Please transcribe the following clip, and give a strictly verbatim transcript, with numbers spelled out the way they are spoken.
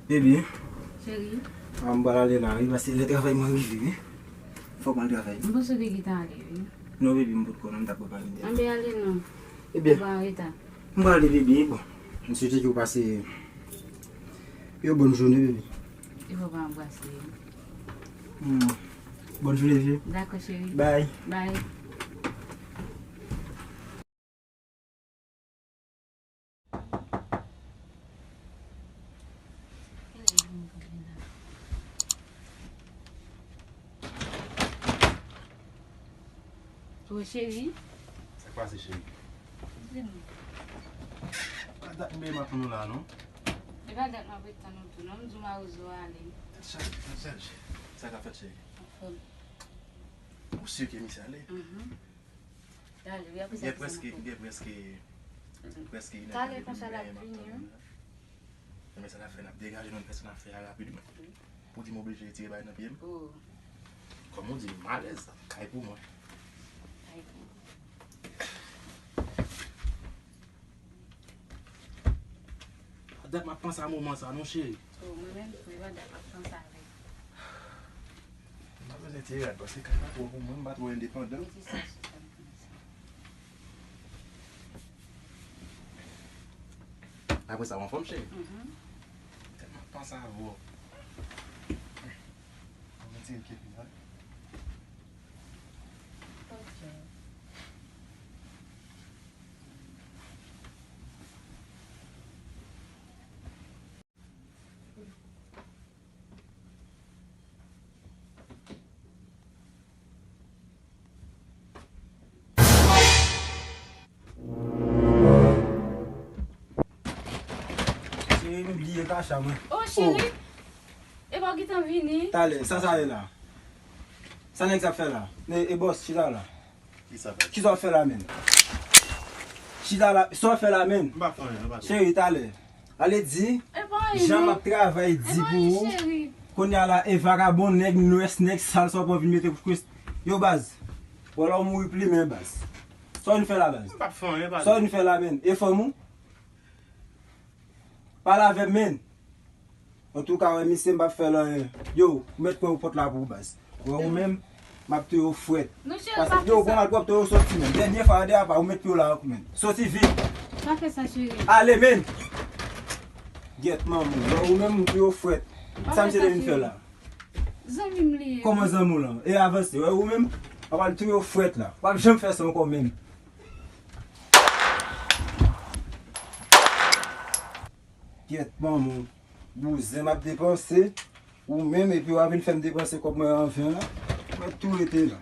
Baby. Cheri. Ah, m pral ale la, wi, paske lè travay mwen rive, wi. Fòk m al travay. M panse w te gentan ale, wi. Non, baby, m potko, non, m t ap prepare m. Anben, ale non. Ebyen, ou pa an reta. M pral ale, baby, bon. M swete ke w pase yon bòn jounen, baby. E fò pa anbrase. Hmm. Bòn jounen, baby. Dakò, cheri. Bye. Bye. Wi, cheri. Sa k pase, cheri? Di m. Pa dat m ap tann ou la, non. E pa dat m ap ret tann ou tou, non. M di w mawozo ale. Tèt chaje, tèt chaje. Sa k ap fèt, cheri? Anfòm. Ou si ke misye ale? Mhm. Talè, wi, apre sa, gen prèske, gen prèske, prèske inè tan depi m genyen m ap tann ou la. Men sa n ap fè, n ap degaje nou, n fè sa n ap fè a rapidman. Pou di m oblije retire bagay nan pye m. Kòm ou di, m alèz, kay pou mwen. Kay pou ou. Pa dat m ap panse a moman sa non, cheri. Oh, mwen menm tou, e pa dat m ap panse avè l. M pa bezwen tire rad, paske kay la twò pou mwen, m pa twò endepandan. Mete sa sou kòm sa. Apre sa, w anfòm, cheri? Mhm. Tèlman panse avè w. Mwen tire kepi la. Ok. Cheri, m bliye kacha mwen. Oh, cheri. Epa w gentan vini? Talè, sa sa ye la? Sa nèg sa ap fè la? E, e bòs, chita la. Kisa w ap fè la menm? Chita la, sa w ap fè la menm? M pa fè anyen, m pa fè anyen. Cheri, talè. Ale di, jan m ap travay di pou ou. Kounye a la, e vagabon, nèg nwès, nèg sal, sa w ap vin mete pou kwis. Yo, baz. Wala w mouri plimen, baz. Sa w vin fè la, baz? M pa fè anyen, baz. Sa w vin fè la menm? E fanm ou? Pale avè m, menn. Antouka, wè, misye, m p ap fè l anyen. Yo, ou mèt pran yon pòt la pou ou, baz. Wè, ou menm, m ap touye w frèt. Paske, yo, pran mal pwòpte, yo soti, menn. Dènye fwa, dèyè fwa, ou mèt pye w la ankò, menn. Soti vit. Pa fè sa, cheri. Ale, menn. Gyèt manman, wè, ou menm, ou touye w frèt. Sa misye te vin fè la? Zanmi m li ye. Kòman zanmi w lan? E avanse, wè, ou menm, w ap al touye w frèt la. W ap janm fè sa ankò, menn. Gyèt manman w, bouzen m ap depanse, ou menm, epi w ap vin fè m depanse kòb mwen an ven la, mwen tou rete la.